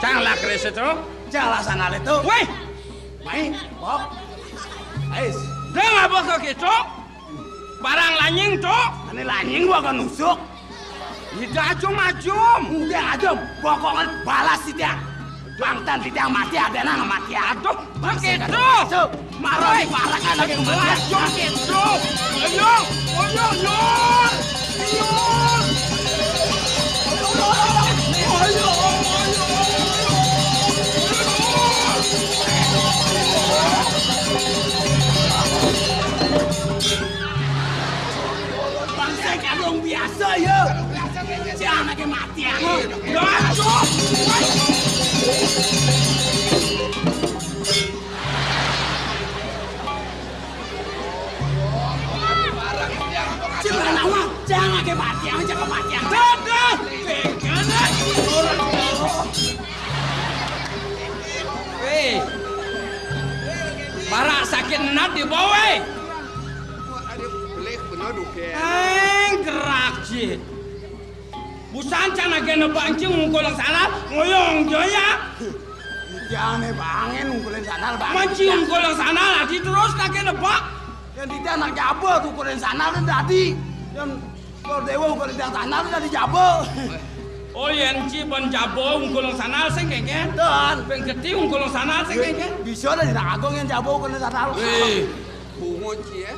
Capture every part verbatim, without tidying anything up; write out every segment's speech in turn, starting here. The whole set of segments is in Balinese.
Cang lah keris itu. Jalasan ale to. Wéh, mai, Bok. Ais. Dong abah ke gitu. Barang lanying to. Ane lanying gua kan nusuk. Ida ajum-ajum. Udah ajum, bokongan balas sih dia. Bangtan sih dia mati ada nang mati. Aduh, begitu. Maro di parak kan lagi kemana? Ayo, ayo, ayo, ayo. Bangsa kadung biasa ya. Si anaknya mati aku. Ya, aduh. Cuma nama, jangan ke mati, jangan ke mati. Dadah, jangan orang. Wéh, parak sakit nat di bawah. Ada belik benar duke. Eng gerak cit. Busan can age nebak encing ungkul sandal, ngoyong joya. Ijane bangen ungkulin sandal, Bang. Manci ungkul sandal, adi terus age nebak. Yang di anak jaba tuh ungkulin sandal dan dadi. Yang kalau dewa ungkulin sandal dan dadi jaba. Oh, yang ci ban jaba ungkul sandal sing kengken. Dan pengketi ungkul sandal sing kengken. Bisa dah di agung yang jaba ungkulin sandal. Wéh. Bungut ci ya.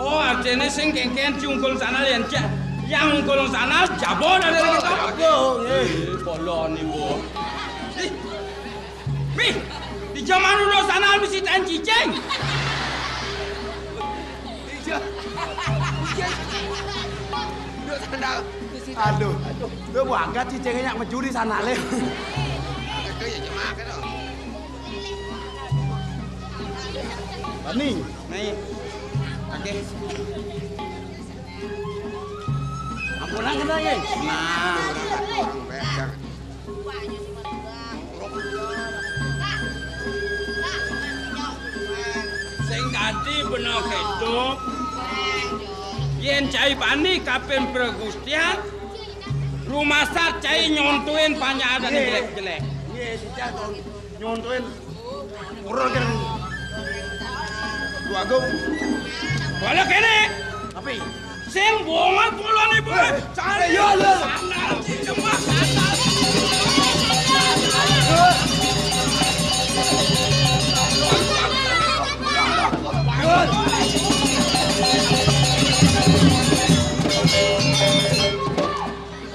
Oh, artinya sing kengken ci ungkul sandal yang cek. Yang ungkul sandal jabo dari kita. Jabo, nggih. Ih, bolon ibu. Ih. Mi, di zaman dulu sandal mesti tan cicing. Iya. Iya. Duduk sandal. Aduh, lu buangkat cicingnya yang mencuri sandalnya. Itu ya cuma gitu. Bani. Naik. Oke. Ampunan kena, nggih? Nah. Sing dadi bena keto. Yén cai bani kaping pregustian, rumasat cai nyontoin panjahadan jelek-jelek. Nggih, sejak nyontoin. Ora kan. Lu Agung. Balik kene. Tapi sing bongan pulane, Bos. Cari yo, lho. Sana, di demak sana.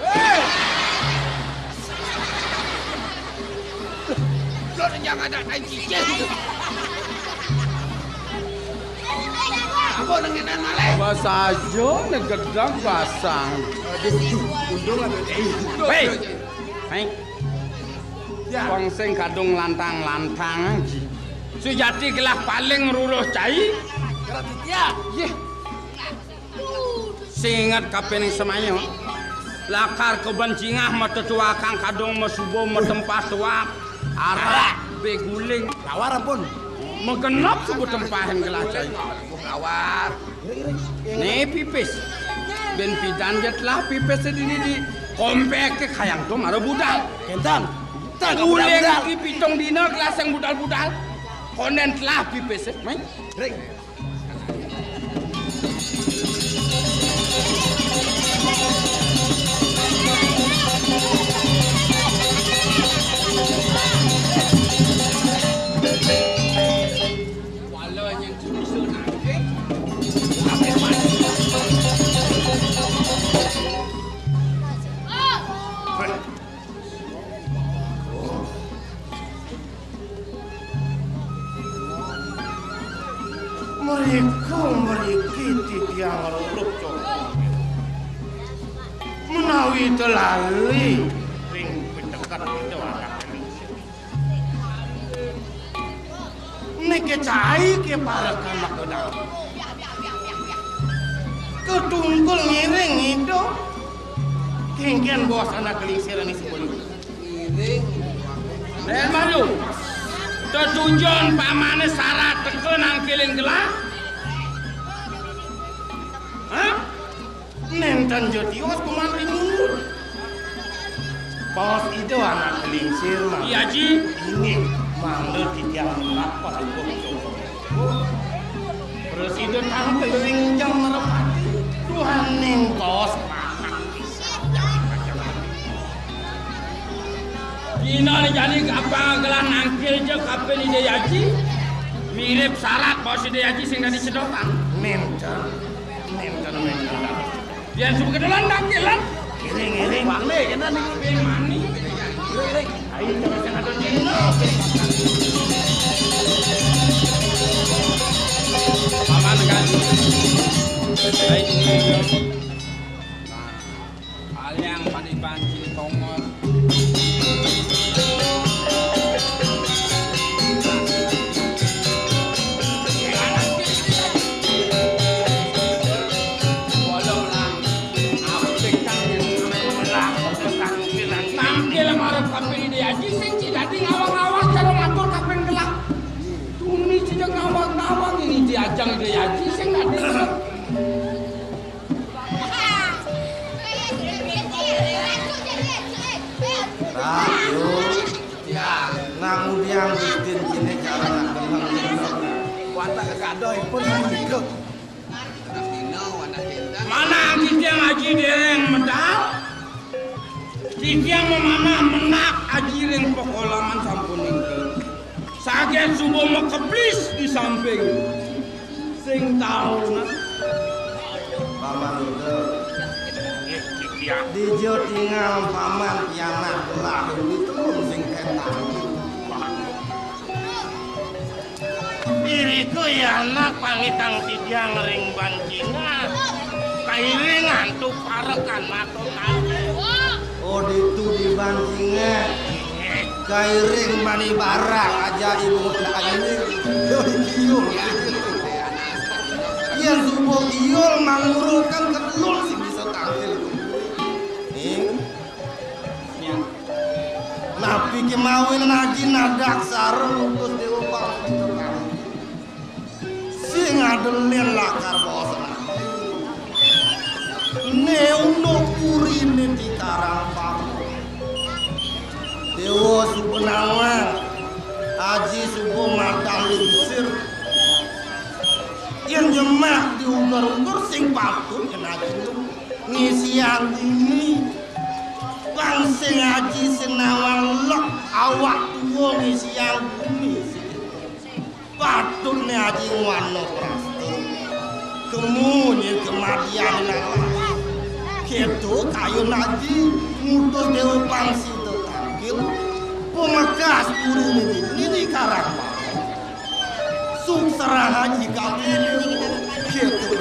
Hei! Lo jangan ada tai cicing. Apa nengenan malih? Pas aja negedang pasang. Aduh, untung ada tai. Hei! Hei! Ya. Wong sing kadung lantang-lantang aja. Sujati gelah paling ruruh cai. Kera titiak. Yeh. Singet kapining semaya. Lakar keben cingah matetuakang kadung masuba matempah tuak. Arak beguling. Lawar ampun. Magenep suba tempahin gelah cai. Lawar. Ne pipis. Ben pidan jet lah pipis dini di kompek ke kayang to mara budal. Kenten. Uling iki pitung dina gelasing budal-budal. Konden telah pipis, eh. Mai. Ring. Wala nyang bisa nangkep. Apa yang mana? Mriku mriki titiang ngruruk cokor. Menawi telali ring piteket ida anak lingsir. Niki cai ke parekan makadal. Ketungkul ngiring ida. Kengken bos anak lingsir ane sebelum. Ngiring. Nen malu. Tetujon pamane sarat teka nangkiling gelah. Hah? Nenten jo tios kuman ringut. Bos ida anak kelingsir mah. Iya, Ji. Ini mangda titiang mendak patungkul. Terus ida tampil ring jam merpati. Tuhan ning bos. Dina ni jani apa gelah nangkil ja kapin Ida Aji. Mirip sarat bos Ida Aji sing dadi cedokan. Nenten, nenten, nenten. Yen suka kedelan nangkil lan. Iring, iring. Bang ni kena ni. Pin mani. Iring, iring. Ayo, coba sing ada dina. Paman kan. Ayo, iring. Nah. Aliang paniban cili tongol. Tangkil marep kaping Ida Aji sing ci dadi ngawang-ngawang cara ngatur kaping gelah. Tuni ci ngawang-ngawang ini diajang Ida Aji sing dadi. Rayu, ya, nang udiang bikin kini cara nak kenal. Watak kekadoh pun ikut. Mana titiang Aji dereng medal? Titiang memanah menak Aji ring pekolaman sampun ningkel. Saget suba makeblis di samping. Sing tau nah. Paman Uda. Dija tingal paman pianak lahu itu sing petang. Irika ya anak pangitang titiang ring bancingan. Kairing antuk parekan matur nuwun. Oh, ditu di bancingan. Kairing mani barang aja ibu kairing. Yo, iki yo. Yen subuh iya mangurukan kedulur sing bisa tampil. Ning. Napi kemawin lagi nadak sareng utus dewa pangkita. Sing adelin lakar bos. Ne unduk purine di Karang Panggung. Dewa Subenawang, Aji Subo Matan Lingsir. Yen jemak diukur-ukur sing patut kena gitu. Ngisian bumi. Bang sing Aji Senawan lek awak tuwa ngisian bumi. Patutne Aji ngwano prasta. Kemu nyen kemadian lawas. Keto kayun Aji ngutus Dewa Pangsita tangkil. Pemekas purune dini di Karang. Suk serah Aji kami. Keto.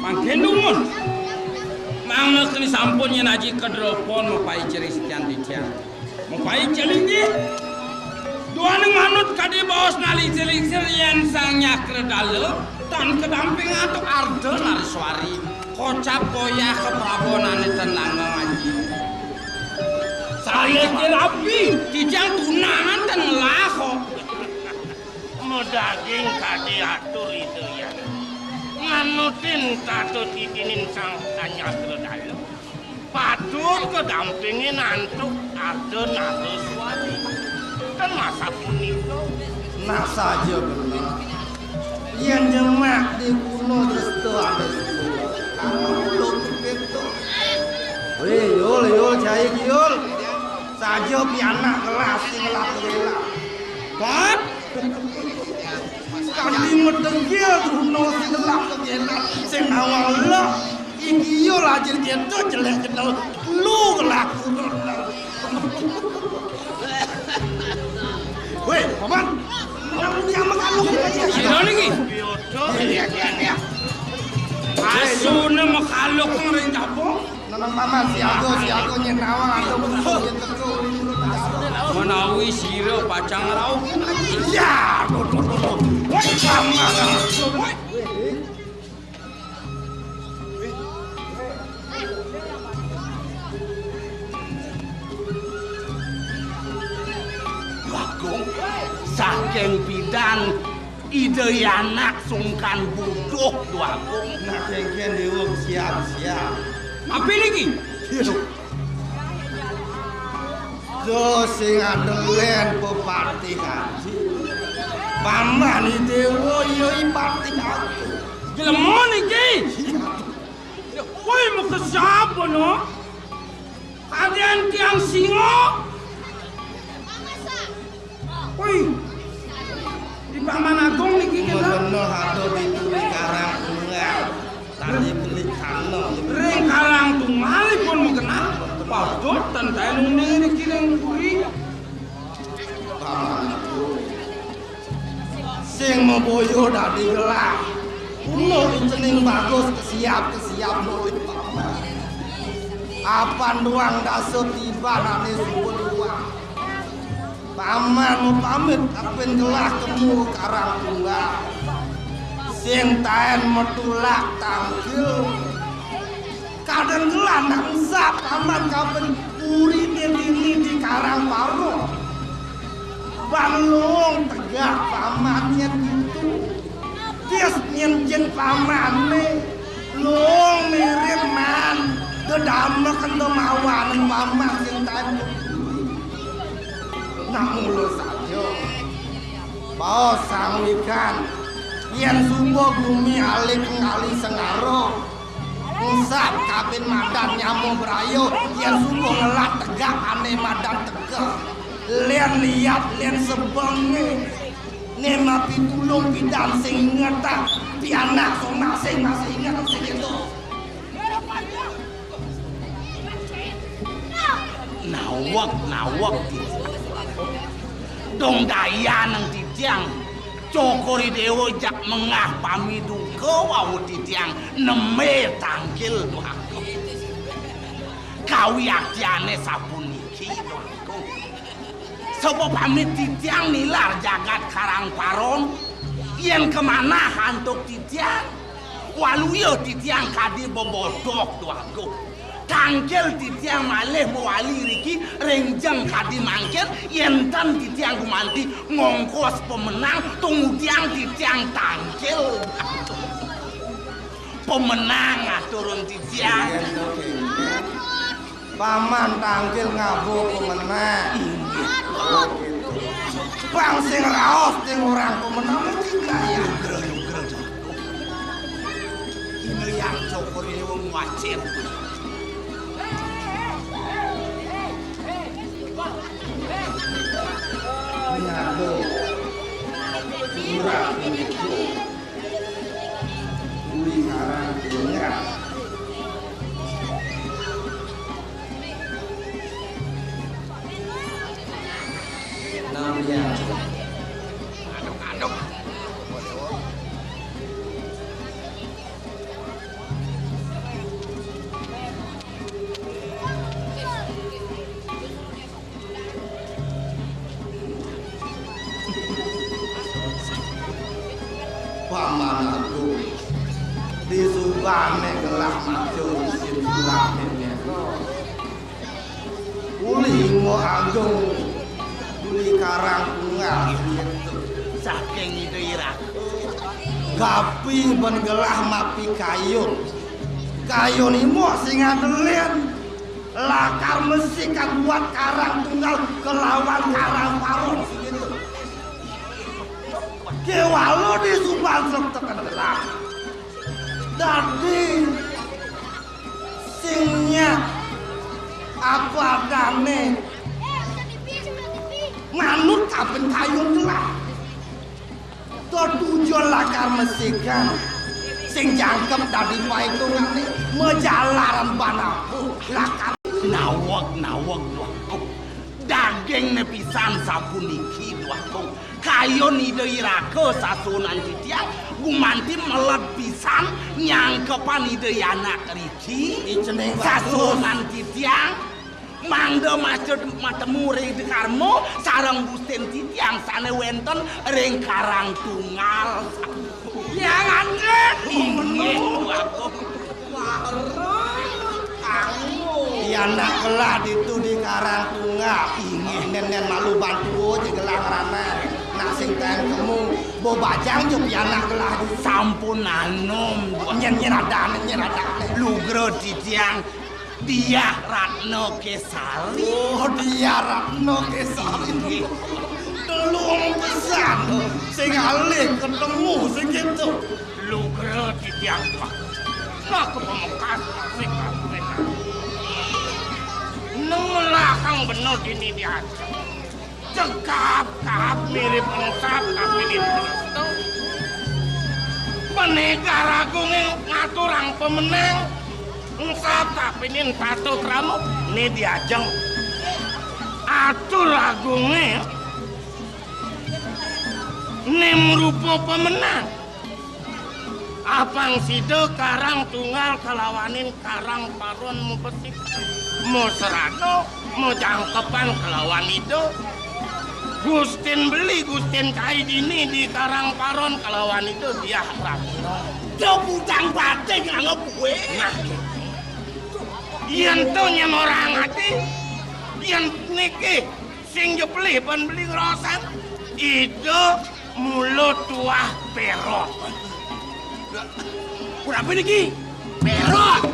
Mangkin dumun. Mangda keni sampun yen Aji kedropon mapaica ring titiang. Mapaica linggih. Duaning manut kadi baos nalingsir-lingsir yen Sang Nyakra Dala tan kadamping antuk Arda Nariswari. Kocap koyah keprabonane ten langgeng Aji. Saya kira api, titiang tunangan ten ngelah kok. Medaging kadi atur Ida Hyang. Anutin tata titinin Sang Kanyatra Dalem. Patut kadampingin antuk Arda Naraswari. Ten masapunika. Nah, saja bener. Yen nyemak di kuno dresta ane sepuluh. Apa kulo kepintu? Weh, Yul, Yul, cai Yul. Saja pianak kelas sing ngelak-ngelak. Kan? Kanti metenggil duno sing ngelak-ngelak. Sing nawang lek. Iki yo lajil keto jelek keto. Lu ngelak. Weh, Paman. Orang dia makan lu. Sira niki? Iya, iya, iya. Asune makaluk ring kampung. Nang Paman siaga, siaga nyen nawang atau menuju nyen teko. Menawi sira pacang rauh. Ya, tuh, tuh, tuh, tuh. Woi, Paman. Woi. Bagong, saking pidan Ida Yanak sungkan buduh, Dwagung. Nah, kengken Dewa siap-siap. Apa niki? Do sing adelen pepatih aji. Paman Dewa iya i patih aji. Jelema niki. Woi, muka sapa no? Kadén tiang singa. Woi. Di Paman Agung niki kena. Mengena ada di Turi Karang Tunggal. Tadi beli tanah. Ring Karang Tunggalipun mengena. Padha ten taen uning niki ring Turi. Paman Agung. Sing maboya dadi gelah. Kula icening bagus kesiap-kesiap nolih Paman. Apan duang dasa tiban ane suba luwang. Paman mapamit kapin gelah kemu Karang Tunggal. Sing taen matulak tangkil. Kadén gelah nak ensap Paman kapin purine dini di Karang Paruh. Ban luung tegak Paman nyén ditu. Tis nyén jeng Pamane. Luung mirip man. Dedameken demawanen Paman sing taen. Nak mula saja. Baos Sang Wikan. Yen suba gumi alih kali sengara. Ensap kabin madan nyama braya, yen suba ngelat tegak ane madan tegeh. Len liat, len sebenge. Ne mapitulung pidan sing ingetang, pianak sing masing-masing inget sing itu. Naweg, naweg. Dong dayaneng titiang. Cokor I Dewa jak mengah pamiduka wau titiang neme tangkil duaka. Kawiaktiane sapuniki duaka. Sapa pamit titiang nilar jagat Karang Paron, yen kamanah antuk titiang, waluya titiang kadi bebodok duaka. Tangkil titiang malih mawali riki ring jeng kadi mangkin, yen ten titiang gumanti ngongkos pemenang, tumudiang titiang tangkil. Pemenang aturun titiang. Paman tangkil ngaba pemenang. Bang sing raos sing orang pemenang mesti kaya. Ine yang syukur ini wong wajib. Nyabo. Murah ini. Uli ngarang tinggal. Nang ya. Aduk, aduk. Paman Agung, disubane gelah maca isin surat niki. Uli Ingo Agung, uli Karang Tunggal, saking Ida Ira. Gapi bén gelah mapikayun. Kayun imo sing adelin. Lakar mesikan buat Karang Tunggal kelawan Karang Parun segitu. Kéwala di suban srep teken gelah. Dadi sing nyak apa adané manut kapan kayun gelah. Tetujon lakar mesikan sing jangkep dadi paitungané majalaran banaku lakar naweg-naweg waku. Dagingné pisan sapuniki waku. Kayun Ida Iraka sasuhunan titiang gumanti meled pisan nyangkepan Ida Yana Riki. Icening sasuhunan titiang mangda maca matemu ring Ida Karma sareng Gustin titiang sané wénten ring Karang Tunggal. Yang anggén. Inggih, Tuagung. Pianak gelah ditu di Karang Tunggal. Inggih, nénén malu bantu aja gelah ngrané. Nak sing taén kemu, bo bajang jo pianak gelah ditu. Sampun anom, Tuagung. Nyén nyén adané, nyén adané. Lugra titiang Diah Ratna Kesari. Oh, Diah Ratna Kesari. Telung pisan sing alih ketemu sing gitu. Lugra titiang Pak. Nah, kepemekas masih kawinan. Neng melakang bener dini diajak. Cekap-kap mirip engsap tapi nintu. Pendekar Agungé ngaturang pemenang. Engsap tapi nin patuh krama né diajeng. Atur Agungé né mrupa pemenang. Apang sida Karang Tunggal kalawanin Karang Parun mabesik. Masrana, majangkepan kalawan Ida. Gustin Beli, Gustin Cai dini di Karang Parun kalawan Ida Diah Ratna. Da bujang bating anggep kuwi. Nah, yén to nyén ora ngerti, yén niki sing jepelih ban beli ngrosan, Ida mula tuah pérot. Ora apa niki? Pérot.